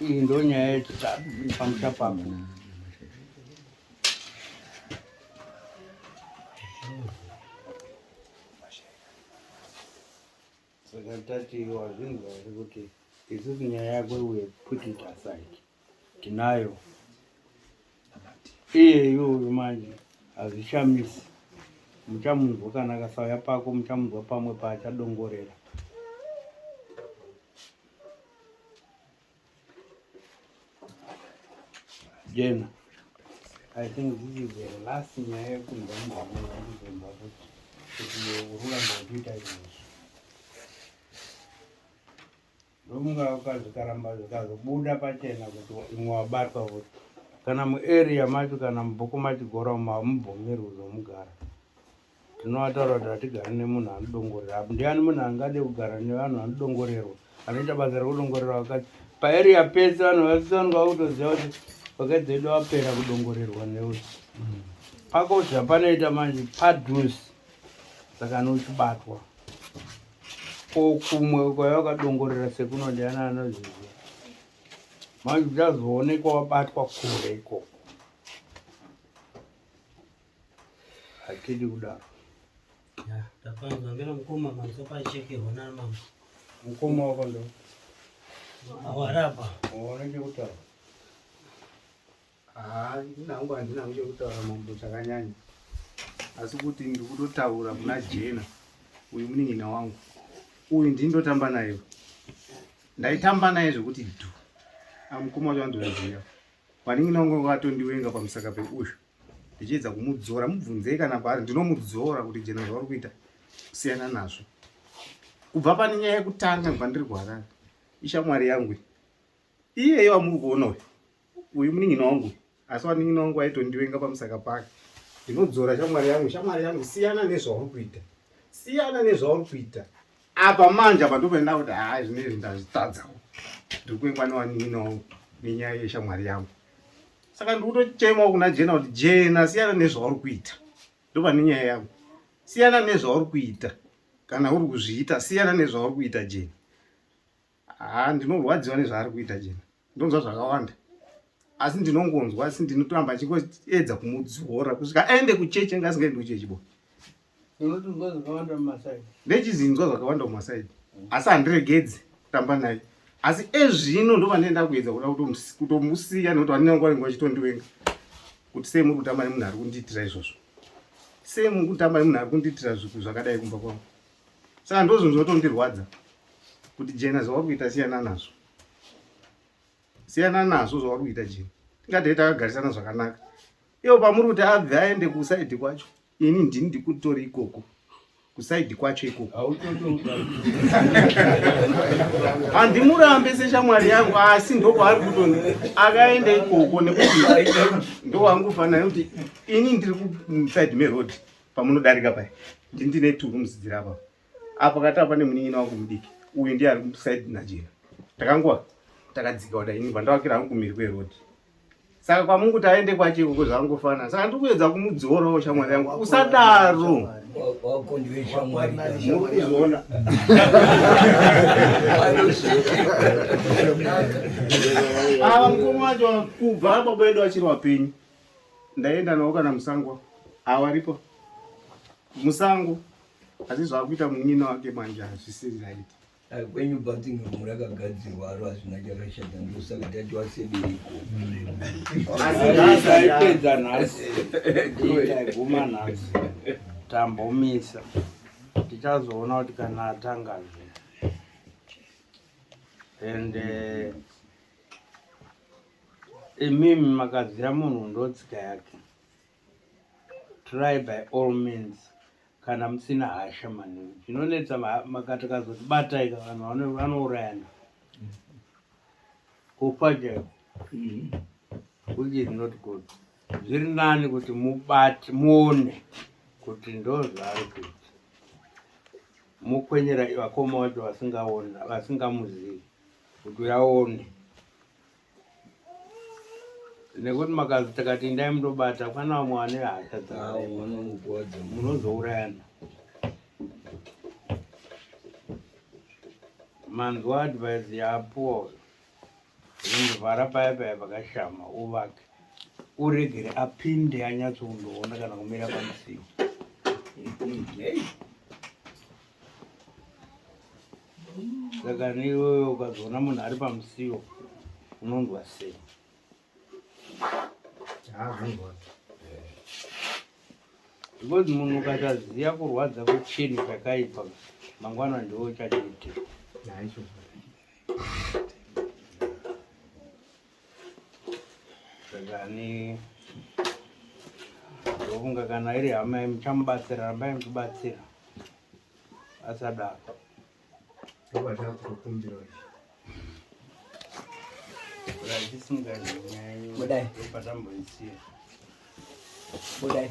S6: iyi ndo nyaya yechitatu pamusha pako saka tati wazvinzwa here kuti isusu nyaya yako iwe put it aside tinayo iye iyoyo manje hazvishamisi muchamunzwa kana akasauya pako muchamunzwa pamwe paachadongorera jena i think this is the last nyaya yekunzwa munhu kuti kuti ururamba uchiita izvozvo Ndokunga zvikaramba zvikazobuda pachena kuti imwe wabatwa futi kana muarea macho kana mubhuku machigora umo hamubvumirwi kuzomugara tinovataura kuti hatigari nemunhu anodongorera apo ndiani munhu angade kugara nevanhu vanodongorerwa anoita basa rekudongorera vakadzi paarea pese vanhu vese vanonga vakutoziva kuti vakadzi vedu vapera kudongorerwa neuti pako zvapanoita manje padhuze saka anochibatwa Ko kumwe kwaiva wakadongorera sekuno ndiani anozviziva manje uchazoonekwa wabatwa kure ikoko hatidi kudaro
S1: Ndapanzwa ngena mukoma manzwa pachekerwa namama.
S6: Mukoma wako ndo
S1: Awarapa.
S6: Waona chekutaura.
S12: Haa ini hangu handina hangu chekutaura mambo chakanyanya asi kuti ndiri kutotaura kuna Jena uyu munin'ina wangu uyu ndini ndotamba naye ndaitamba naye zvekuti dhu amukoma wacho andoziva vanin'ina wangu vakatondiwenga pamusaka peuyu ndichiedza kumudzora mubvunzei kana paari ndinomudzora kuti Jena zvauri kuita siyana nazvo kubva pane nyaya yekutanga kubva ndiri kuharare ishamwari yangu iyeyo wamuri kuona uyu uyu munin'ina wangu asi wanin'ina wangu aitondivenga pamusaka pake ndinodzora shamwari yangu shamwari yangu siyana nezvauri kuita siyana nezvauri kuita apa manje apa ndopaenda kuti haa zvinezvi ndazvitadzawo ndiri kuengwa newanin'ina wangu nenyaya yeshamwari yangu saka ndiri kutochemawo kuna jena kuti jena siyana nezvauri kuita ndopane nyaya yangu siyana nezvauri kuita kana uri kuzviita siyana nezvauri kuita jena haa ndinorwadziwa nezvaari kuita jena ndonzwa zvakawanda asi ndinongonzwa asi ndinotoramba chingoedza kumudzora kusvika aende kuchechi anga asingaendi kuchechi bo ndechizinzwa zvakawanda mumasaidi asi handiregedzi kutamba naye asi ezvino ndovandienda kuedza kuda kutomusiya nekuti vanenge vanenge vachitondiwenga kuti sei muri kutamba nemunhu ari kundiitira izvozvo sei muri kutamba nemunhu ari kundiitira zvakadai kumba kwangu saka ndozvinhu zvotondirwadza kuti jena zvauri kuita siyana nazvo siyana nazvo zvauri kuita jena tingadai takagarisana zvakanaka ivo pamuri kuti abve aende kusaidhi kwacho ini ndini ndikutori ikoko kusaidhi kwacho ikoko handimurambe seshamwari yangu asi ndokwaari kutoni akaenda ikoko nekuti ndowangufanira nekuti ini ndiri kusaidhi meroad pamunodarika paya ndini ndine two rooms dziri apa apa kati apa nemunin'ina wangu mudiki uyu ndiye ari kuside najena takanguva takadzika kuda ini vandavakira hangu kumhiri kweroad saka kwamunguti aende kwacho ikoko zvangofana saka ndiri kuedza kumudzorawo shamwari yangu usadaro muri kuzviona ava mukoma wacho kubva baba edu achiri wapenyu Ndaenda nawo kana musango awaripo musango asi zvakuita munin'ina wake manje hazvisi right.
S5: Kwenyu bathing room rakagadzirwa aro hazvina chakashata ndosaka tati wasebereko.
S6: Taipedza nhasi. Taiguma nhasi. Tambomisa. Tichazoona kuti kana atangazve. And eh, imimi makaziva munhu ndotsika yake. Try by all means kana musina hasha manheru zvinonetsa makati kazoti batai ka vanhu vanourayana kufa chaiko mm-hmm. which is not good zviri nani kuti mubate muone kuti ndo zvaari kuita mukwenyera vakoma vacho vasingaona vasingamuzivi kuti uyaone nekuti makazi takati indai mundobata kwana vamwe vane hasha dzavanongokuwadza munozourayana manzwa advice yaapuwa uyo undovhara paya paya pakashama uvake uregere apinde anyatsokundoona kana kumira pamusiwo saka niwewe ukazoona munhu ari pamusiwo unonzwa sei because munhu ukasaziva kurwadza kwechinhu chakaipa mangwana ndiwo uchachiita saka ni ndofunga kana iri hama muchamubatsira rambai muchibatsira asadaro
S12: ndokwatakutokumbira ichi
S6: ratisingazinyaya
S5: Budai.
S6: ndopatamboisiya
S5: Budai.